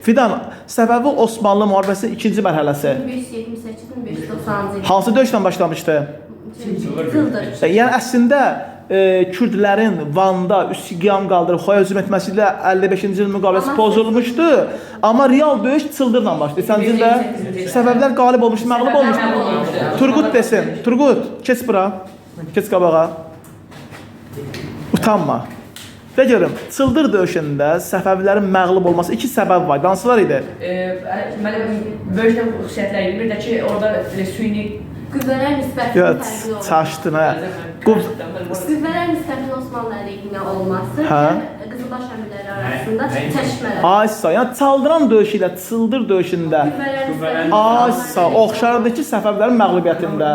Fidan, Səfəvi Osmanlı müharibəsinin ikinci mərhələsi. 1578-1590-cı il. Hansı döyüşlə başlamışdı? Çıldır. Yəni əslində Kürdlərin Vanda üsyan qaldırıb Xoya hücum etməsi ilə 55-ci il müqaviləsi pozulmuşdu. Amma real döyüş Çıldırla başladı. Neçənci ildə? Səfəvilər qalib olmuşdu, məğlub olmuşdu. Turqut desin. Turqut, keç bura. Keç qabağa. Utanma. De görüm, Çıldır döyüşündə Səfəvilərin məğlub olması iki səbəb var. Hansılar idi? Deməli böyük də xüsusiyyətləri idi. Bir də ki, orada belə süni Qüvvələr nisbətinin Ya, fərqli olması. çaşdın hə. Quv Qüvvələr nisbətinin Osmanlı əleyhinə olması, Hə. həm Qızılbaş əmirləri arasında çəkişmələr. Ay sağ, yəni Çaldıran döyüşü ilə Çıldır döyüşündə Qüvvələr nisbətinin Ay sağ, oxşardır ki, Səfəvilərin məğlubiyyətində.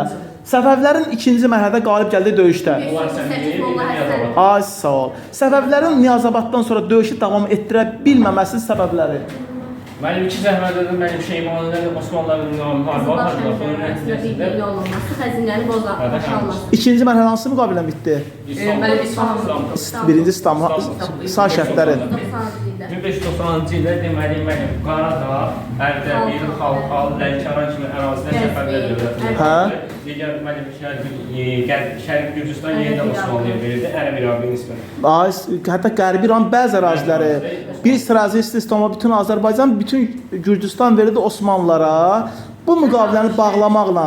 Səfəvilərin ikinci mərhələdə qalib gəldiyi döyüşdə. 1578 Molla Həsən Ay sağ ol. Səfəvilərin Niyazabaddan sonra döyüşü davam etdirə bilməməsinin səbəbləri. Mənim iki zəhmətdə də mənim Şeybanilər Osmanlıların müharibə Qızılbaş apardılar. Bunun əmirləri arasında nəticəsində birliyin olmaması, xəzinənin boşalması. İkinci mərhələ hansı müqavilə bitdi? Mənim İsfahan Birinci İstanbul sağ şərtləri. 90-cı ildə. 1590-cı ildə deməli mənim Qaradağ, Ərdəbil, Xalxal, Lənkəran kimi ərazidə Səfəvilər dövləti Hə. yaradıldı. Digər mənim Şərqi Gürcüstan yenidən Osmanlıya verildi, Ərəb İraqı nisbətən. Ay, hətta Qərbi İran bəzi əraziləri, bir strateji istisna bütün Azərbaycan, bütün Gürcüstan verildi Osmanlılara. Bu müqaviləni bağlamaqla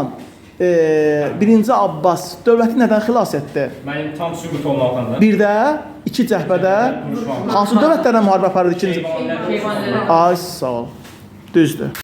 birinci Abbas dövləti nədən xilas etdi? Mənim tam süqut olmaqla da. Bir də iki cəbhədə hansı dövlətlərlə müharibə aparırdı ikinci? Şeybanilər Ay sağ ol. Düzdür.